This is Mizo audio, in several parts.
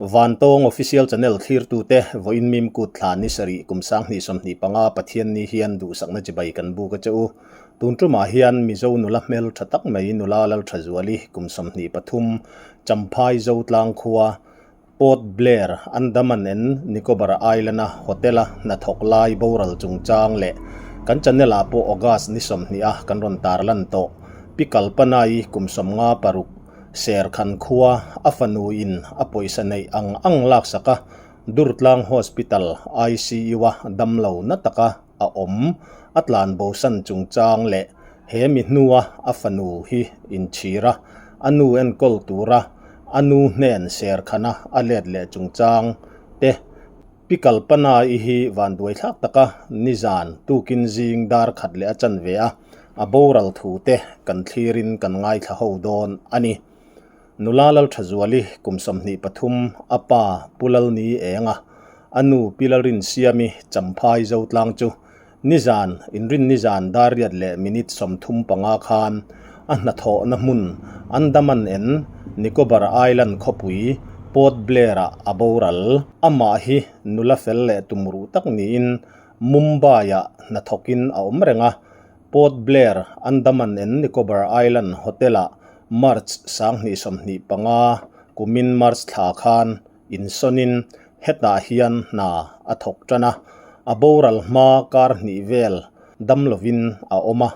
Vantawng Official Channel thlirtute vawiin mim kut thla ni sarih kum 2025 Pathianni hian duhsakna chibai kan buk a che u. Tun tumah hian Mizo nula hmel tha tak mai nula Lalthazuali kum 23 Champhai Zotlang khua Port Blair, Andaman and Nicobar Island-a hotel-a hnathawk lai boral chungchang leh kan channel-ah pawh August ni 20 a kan rawn tarlan tawh Pi Kalpanai kum 56 Serkhan khua a fanu in a pawisa neih ang ang laksak a, Durtlang Hospital ICU-a damlo na taka a awm a tlan bosan chungchang leh he mi hnua a fanu hi inchhir a, a nu enkawl tura a nu hnen Serkhana a let leh chungchang te Pi Kalpana i hi vanduai thlak taka nizan tukin zing dar khat leh a chan ve a, a boral thu te kan thlirin kan ngaithla ho dawn a ni. Nula Lalthazuali kum 23 a pa Pu Lalni Enga, a nu Pi Lalrinsiami Champhai Zotlang chu Nizan, inrin nizan dar riat leh minute 35 khan a hnathawhna hmun Andaman and Nicobar Island khawpui Port Blair-ah a boral. Amah hi nula fel leh tumruh tak niin Mumbai-ah hnathawkin a awm reng a. Port Blair, Andaman and Nicobar Island Hotel-ah March 2025 kumin March thla khan Insawnin hetah hian hna a thawk tan a, a boral hma kar hnih vel dam lovin a awm a,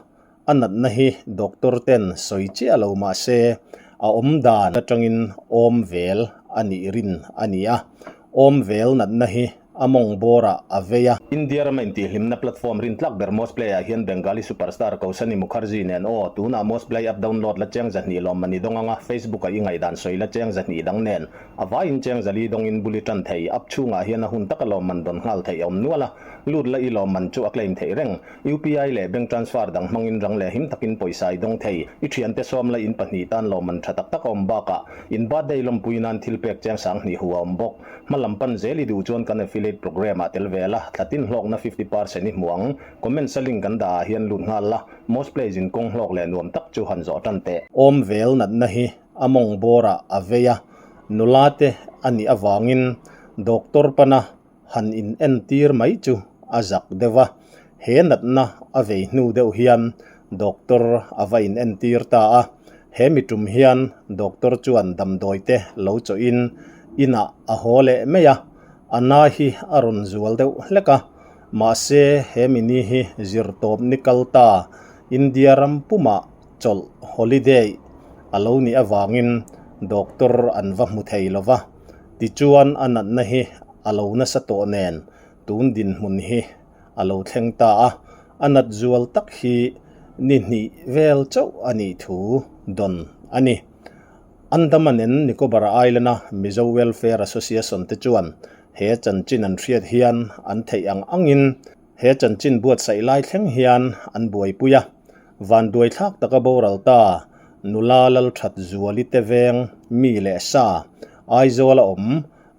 a natna hi doctor ten sawi chiah lo mah se a awm dan atangin awm vel a nih rin a ni a, awm vel natna hi a mawng bawrah a vei a. India rama intihhlimna platform rintlak ber Mosplay ah hian Bengali superstar Kausani Mukherjee nen aw, tunah Mosplay app download la cheng 200 lawm mani dawng anga Facebook-a i ngaihdan sawi la cheng 200 dang nen A vaiin cheng zali dawngin buli tan thei, app chhungah hian a hun taka lawmman dawn nghal theih a awm nual a, lut la i lawmman chu a claim theih reng. UPI leh bank transfer dang hmangin rang leh him takin pawisa i dawng thei. I thiante sawm la in pahnih tan lawmman tha tak tak a awm bakah in birthday lawmpui nan thil pek cheng 2000 hu a awm bawk. Hma lam pan zel i duh chuan kan affiliate program ah tel ve la, thla tin hlawkna 50% i hmu ang. Comments a link kan dah ah hian lut nghal la, most plays in kawng hlawk leh nuam tak chu han zawh tan teh. Awm vel natna hi a mawng bawrah a vei a, nula te a nih avangin doctor pana han in entir mai chu a zak deuh a, he natna a vei hnu deuh hian doctor a va in entir ta a, he mi tum hian doctor chuan damdawi te lo chawhin inah a haw leh mai a, a na hi a rawn zual deuh hlek a, mahse he mi ni hi zirtawp ni kal ta India ram pumah chawlh, holiday, a lo nih avangin doctor an va hmu thei lo va, tichuan a natna hi a lo nasa tawh nen tun dinhmun hi a lo thleng ta a, a nat zual tak hi ni hnih vel chauh a nih thu dawn a ni. Andaman and Nicobar Island-a Mizo Welfare Association te chuan he chanchin an hriat hian an theih ang angin He chanchin buatsaih lai thleng hian an buaipui a, vanduai thlak taka boral ta nula Lalthat Zuali te veng mi leh sa Aizawl a awm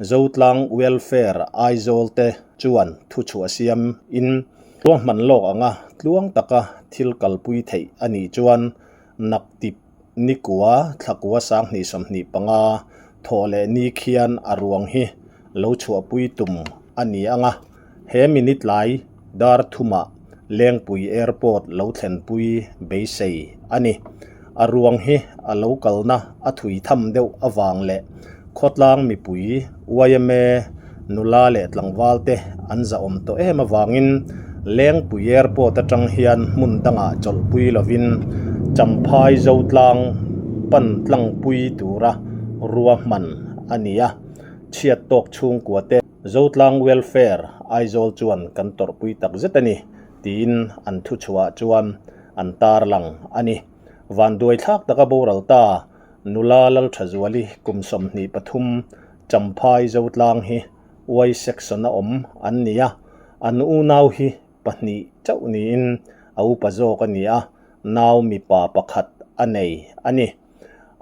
Zotlang Welfare Aizawl te chuan thuchhuah siam in ruahman lawk anga tluang taka thil kalpui theih a nih chuan naktip nikua thlakua 2025 thawh leh ni khian a ruang hi lo chhuahpui tum a ni ang a, he minute lai dar thumah Lengpui Airport lo thlenpui beisei a ni. A ruang hi a lo kalna a thui tham deuh avang leh khawtlang mipui yma nula leh tlangval te an zahawm tawh em avangin Lengpui Airport atang hian hmun dangah chawlhpui lovin Champhai Zotlang pan tlangpui tura ruahman a ni a. Chhiat tawk chhungkua te Zotlang Welfare Aizawl chuan kan tawrhpui tak zet a ni tiin an thuchhuah chuan an tarlang a ni. Vanduai thlak taka boral ta nula Lalthazuali kum 23 Champhai Zotlang hi Y section a awm an ni a, an unau hi pahnih chauh niin a upa zawk a ni a, nau mipa pakhat a nei a ni.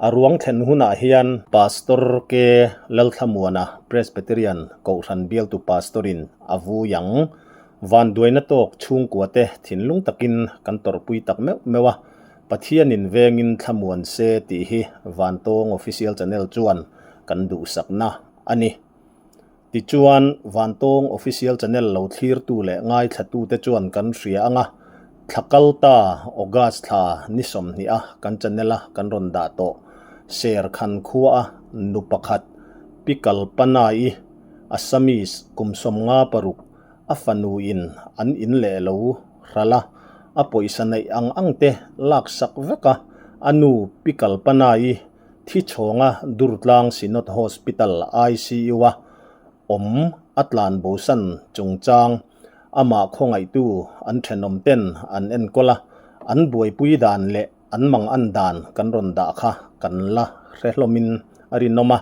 A ruang thlen hunah hian Pastor K. Lalthlamuana, Presbyterian Kohhran bialtu Pastor-in a vui ang. Vanduaina tawk chhungkuate thinlung takin kan tawrhpui tak meuh meuh a, Pathianin vengin thlamuan se tih hi Vantawng Official Channel chuan kan duhsakna. a ni. Tichuan, Vantawng Official Channel lo thlirtu leh ngaithlatute chuan kan hria ang a, thla kal ta August thla ni 20 a kan channel a kan rawn dah tawh Serkhan khua a nu pakhat Pi Kalpana-i Assamese kum 56 a fanu in an in leh lo hral a, a pawisa neih ang ang te laksak vek a, a nu Pi Kalpana-i Thi chhawnga Durtlang Synod Hospital ICU-a awm a tlan bosan chungchang amah khawngaihtu an thenawmten an enkawl a, an buaipui dan leh an mangan dan kan rawn dah kha kan la hre hlawmin a rinawm a.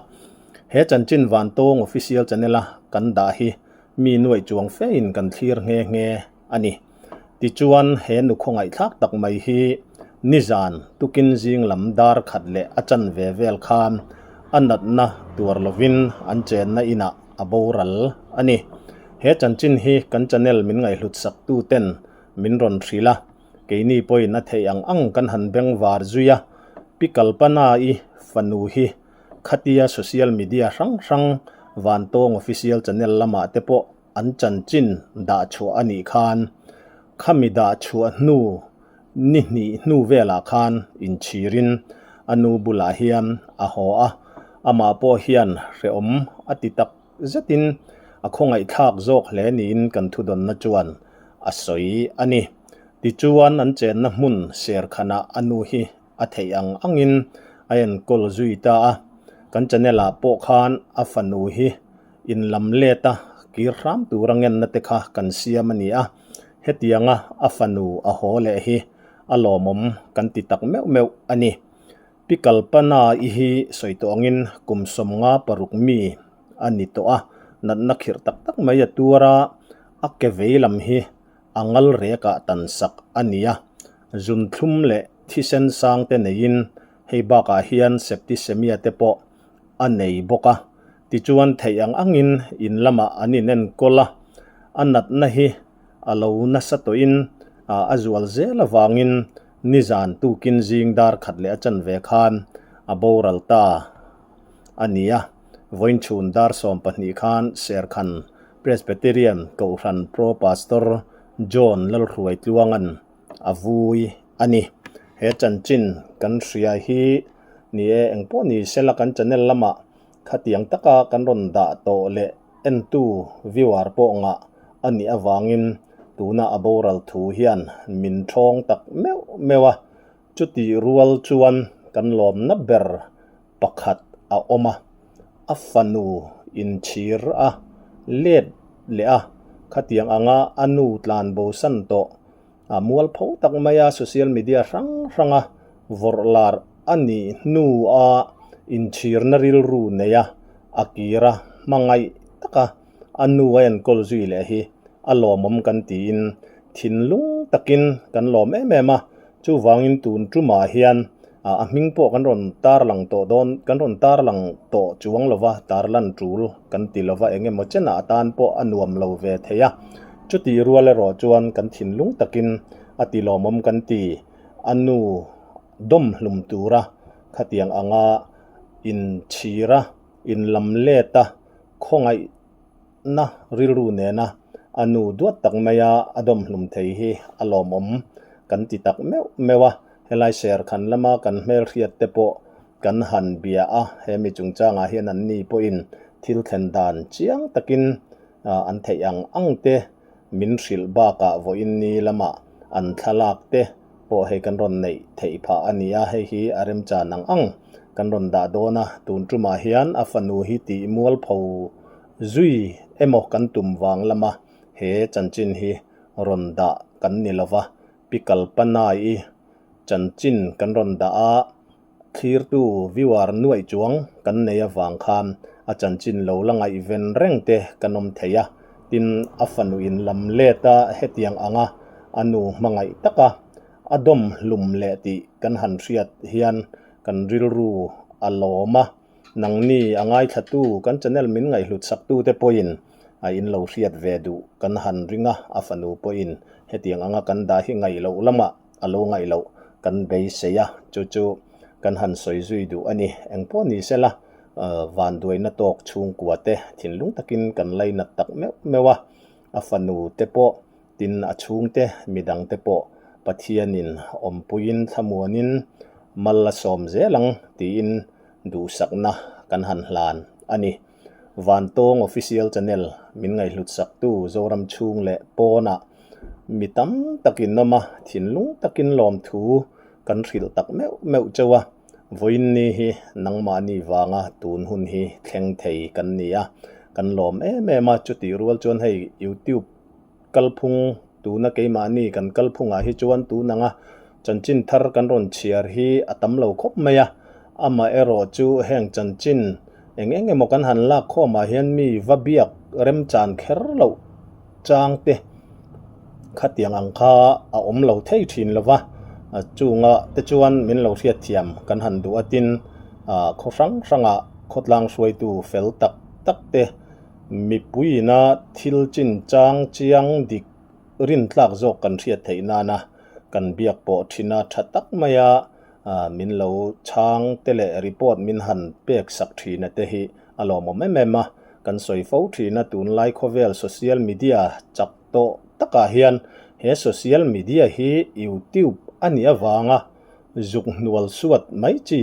He chanchin Vantawng Official Channel-a kan dah hi mi nuaih chuang fein kan thlir nghe nghe a ni. Tichuan, he nu khawngaihthlak tak mai hi nizan tukin zing lam dar khat leh a chanve vel khan a natna tuar lovin an chenna inah a boral a ni. He chanchin hi kan channel min ngaihhlut sak tu ten min rawn hrilh a, keini pawhin a theih ang ang kan han bengvar zui a, Pi Kalpana-i fanu hi khatia social media hrang hrang Vantawng Official Channel lamah te pawh An chanchin dah chhuah a nih khan khami dah chhuah hnu ni hnih hnu velah khan inchhirin a nu bulah hian a haw a, amah pawh hian hrehawm a ti tak zetin a khawngaihthlak zawk hle niin kan thudawnna chuan a sawi a ni. Tichuan an chenna hmun serkhanah a nu hi a theih ang angin a enkawl zui ta a, kan channel ah pawh khan a fanu hi In lam let a, kir hram tura ngenna te kha kan siam a ni a, hetianga a fanu a haw leh hi a lawmawm kan ti tak meuh meuh a ni. Pi Kalpana i hi sawi tawh angin kum 56 mi a ni tawh a, natna khirh tak tak mai a tuar a, a ke vei lam hi a ngal rekah tan sak a ni a, zunthlum leh thisen sang te neiin hei bakah hian septicemia te pawh a nei bawk a, tichuan theih ang angin in lamah an inenkawl a, a natna hi a lo nasa tawhin a zual zel avangin nizan tukin zing dar khat leh a chanve khan a boral ta a ni a, vawiinchhun dar 12 khan Serkhan Presbyterian Kohhran Pro Pastor John Lalhruaitluanga'n a vui a ni. He chanchin kan hria hi ni e, engpawh ni sela kan channel lamah khatiang taka kan rawn dah tawh leh entu viewer pawh ngah a nih avangin tuna a boral thu hian min thawng tak meuh meuh a, chutih rual chuan kan lawmna ber pakhat a awm a, a fanu inchhir a let leh a, khatiang anga a nu tlan bosan tawh a mualpho tak mai a social media hrang hranga vawrh lar a nih hnu a inchhirna rilru nei a, a kir a hmangaih tak a, a nu a enkawl zui leh hi a lawmawm kan tiin thinlung takin kan lawm em em a, chuvangin tun tumah hian a hming pawh kan rawn tarlang tawh dawn kan rawn tarlang tawh chuang lova tarlan tul kan ti lova eng emaw chenah atan pawh a nuam lo ve thei a, chutih rual erawh chuan kan thinlung takin a ti lawmawm kan ti, a nu dawm hlum tura khatiang anga inchhira inlam let a khawngaih na rilru nena a nu duat tak maia a dawm hlum thei hi a lawmawm kan ti tak meuh meuh a, helai serkhan lama kan hmelhriat te pawh kan han bia a, he mi chungchangah hian an ni pawhin thil thlen dan chiang takin an theih ang ang te min hrilh bakah vawiin ni lamah an thlalak te pawh hei kan rawn neih theih phah a ni a, hei hi a remchan ang ang kan rawn dah dawn a, tun tumah hian a fanu hi tih mualpho zui emaw kan tum vang lama he chanchin hi rawn dah kan ni lova, Pi Kalpana-i chanchin kan rawn dah a. Thlirtu viewer nuaih chuang kan nei avang khan a chanchin lo la ngaihven reng te kan awm thei a, tin a fanu in lam let a hetiang anga a nu hmangaih taka a dawm hlum leh tih kan han hriat hian kan rilru a lawm a, nangni a ngaithlatu kan channel min ngaihhlut saktu te pawhin a in lo hriat ve duh kan han ring a, a fanu pawhin hetiang anga kan dah hi ngaih loh lamah a lo ngaih loh kan beisei a, chu chu kan han sawi zui duh a ni. Engpawh ni sela, Vanduaina tawk chhungkua te thinlung takin kan lainat tak meuh meuh a, a fanu te pawh tin a chhungte midang te pawh Pathianin awmpuiin thlamuanin mal a sawm zel ang tiin duhsakna kan han hlan a ni. Vantawng Official Channel min ngaihhlut saktu Zoram chhung leh pawnah mi tam takin awm a, thinlung takin lawmthu kan hrilh tak meuh meuh chauh a. Vawiin ni hi nangmahni vanga tun hun hi thleng thei kan ni a, kan lawm em em a, chutih rual chuan hei YouTube kalphung tuna keimahni kan kalphungah hi chuan tun anga chanchin thar kan rawn chhiar hi a tam lo khawp mai a, amaherawh chu heng chanchin eng eng emaw kan han lak khawmah hian mi va biak remchan kher loh chang te khatiang ang kha a awm lo thei thin lo va, chunga te chuan min lo hriatthiam kan han duh a tin khaw hrang hrangah khawtlang hruaitu fel tak tak te mipuiina thil chinchang chiang dik rintlak zawk kan hriat theih nana kan biak pawh thin a tha tak mai a min lo chhang te leh report min han pek sak thin a te hi a lawmawm em em a, kan sawi fo thin a tunlai khawvel social media chak tawh takah hian he social media hi youtube a nih avanga zuk hnual suat mai chi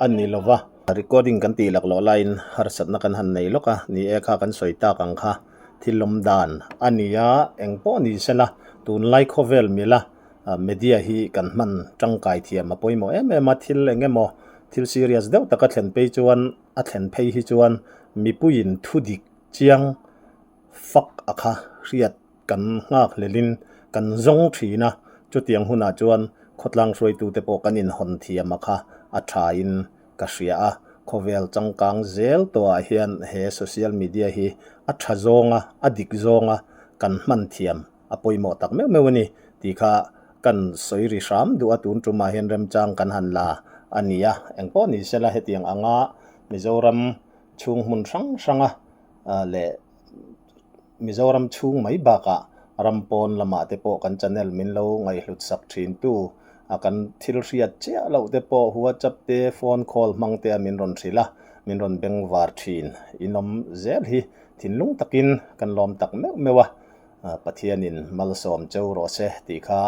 a ni lo va. Recording kan tih laklawh laiin harsatna kan han nei lawk a, ni e kha kan sawi tak ang kha thil awm dan a ni a, eng pawh ni sela tunlai khawvel mila media hi kan hman tangkai thiam a pawimawh em em a, thil eng emaw thil serious deuh taka thlen phei chuan a thlen phei hi chuan mipuiin thu dik chiang fak a kha hriat kan nghak hlelin kan zawng thin a, chutiang hunah chuan khawtlang hruaitute pawh kan inhawn thiam a kha a thain ka hria a, khawvel changkang zel tawhah hian he social media hi a tha zawnga a dik zawnga kan hman thiam a pawimawh tak meuh meuh a ni tih kha kan sawi ri hram duh a, tun tumah hian remchang kan han la a ni a, engpawh ni sela hetiang anga Mizoram chhung hmun hrang hranga leh Mizoram chhung mai bakah ram pawn lamah te pawh kan channel min lo ngaihhlut sak thin tu a kan thil hriat chiah loh te pawh WhatsApp te phone call hmang te a min rawn hrilh a, min rawn bengvar thin inawm zel hi thinlung takin kan lawm tak meuh meuh a. Pathianin malsawm cheu rawh se tih kha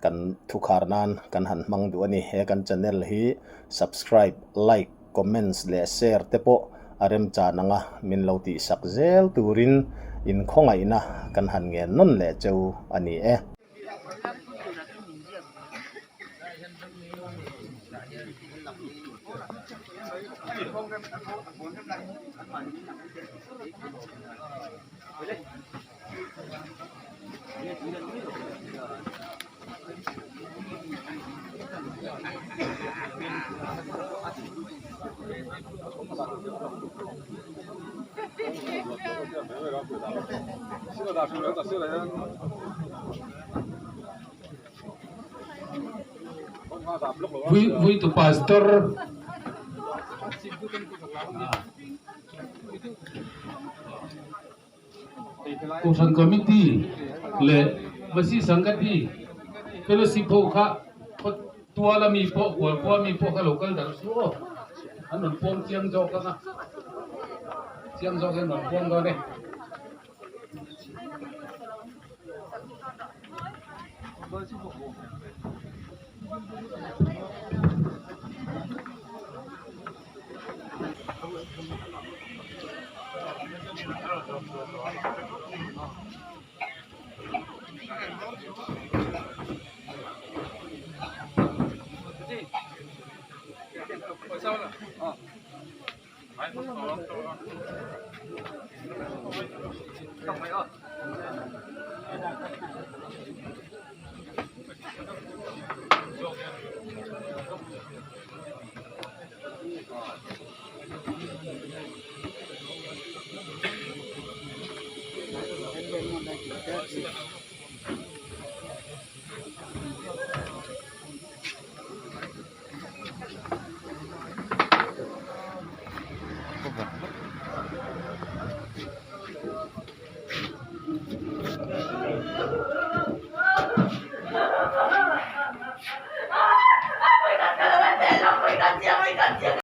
kan thukhar nan kan han hmang duh a ni. He kan channel hi subscribe, like, comments leh share te pawh a remchan anga min lo tihsak zel turin inkhawngaihna kan han ngen nawn leh cheu a ni e. Vui tu pastor. Kohhran Committee leh Masi Sangati Fellowship ho kha khaw tual ami pawh kual khua ami pawh kha lo kal darh su aw an rawn puang chiang zawk ang a chiang zawk hian an rawn puang dawn e.